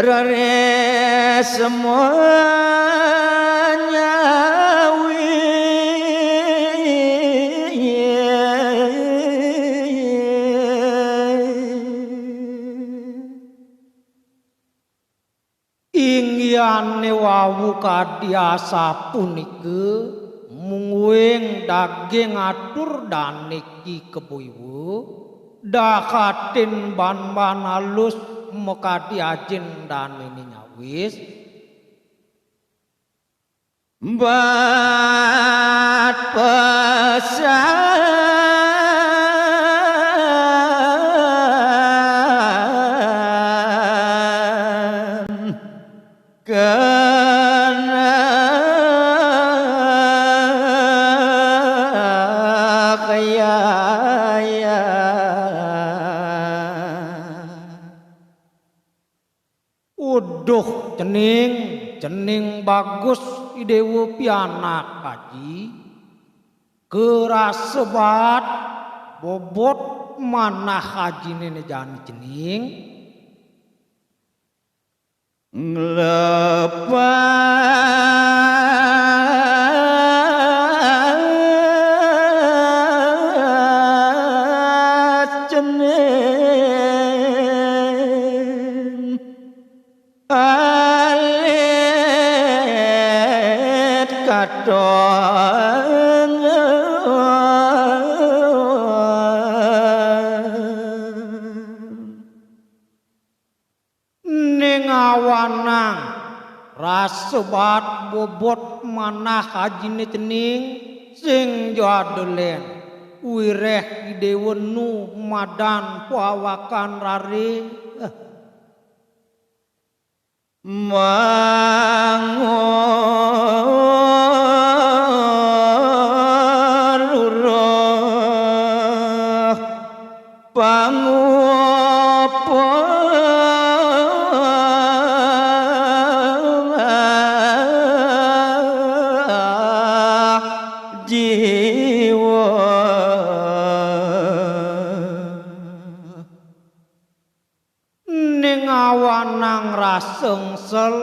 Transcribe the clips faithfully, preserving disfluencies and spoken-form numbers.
Tresna nyawi. Inggihane wau kadi asapunika, mungguing daging atur dane Ki Kebo Iwa, dahatin ban-ban alus makadi ajin danene nyawis. Bat pesan kena kaya. Uduh cening, cening bagus I Dewa pianak aji, karasebat bobot manah ajine ne jani cening. Nglepas cening alit katong. Ning awanang rasebat bobot manah ajine cening sing ja ada len. Wireh I Dewa nu madan pawakan rare. Eh. Manguruh pangupa jiwa. Ning awanang rasa engsel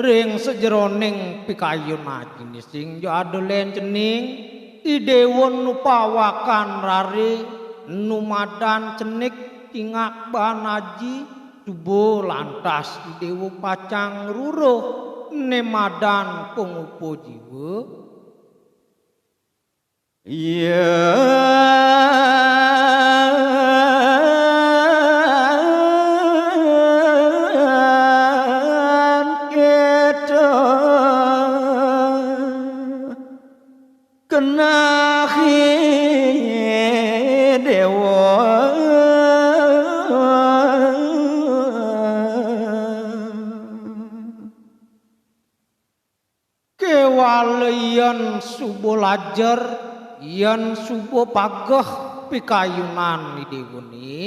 ring sajeroning pikayun ajine sing ja ada len cening, I Dewa nu pawakan rare nu madan cenik cingak baan aji, suba lantas I Dewa pacang ngruruh ne madan pangupa jiwa. Yen kita kenahi Dewa. Kewala yen suba lajer, yen suba pageh pikayunan I Dewane,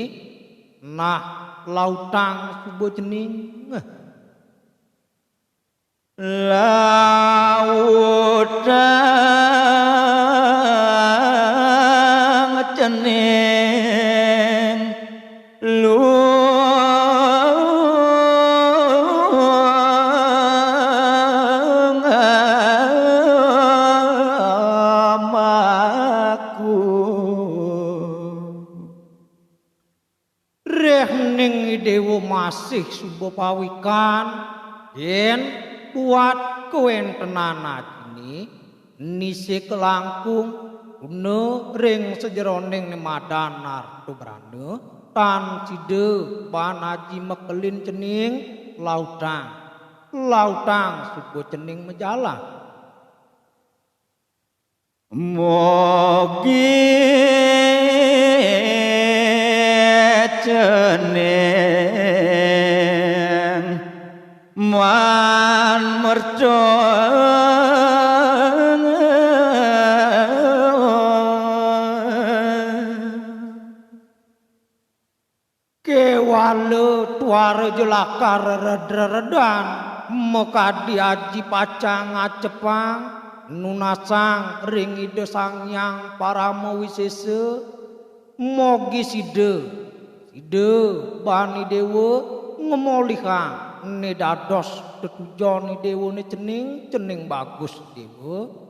nah, lautang suba cening. Lautang cening. Lung amaku. Reh ning I Dewa masih suba pawikan, yen buat kawentenan ajine, nisik langkung guna ring sajeroning ne madan arta brana, tan sida baan aji mekelin cening, lautang, lautang suba cening majalan. Mogi cening man mercon. Kewala tuara ja lakar red-reredan, makadi aji pacang ngacepang, nunasang ring Ida Sang Hyang Parama Wisesa, mogi sida, sida bani dewa ngemolihang Ane dados tetujon Dewa ne cening, cening bagus Dewa.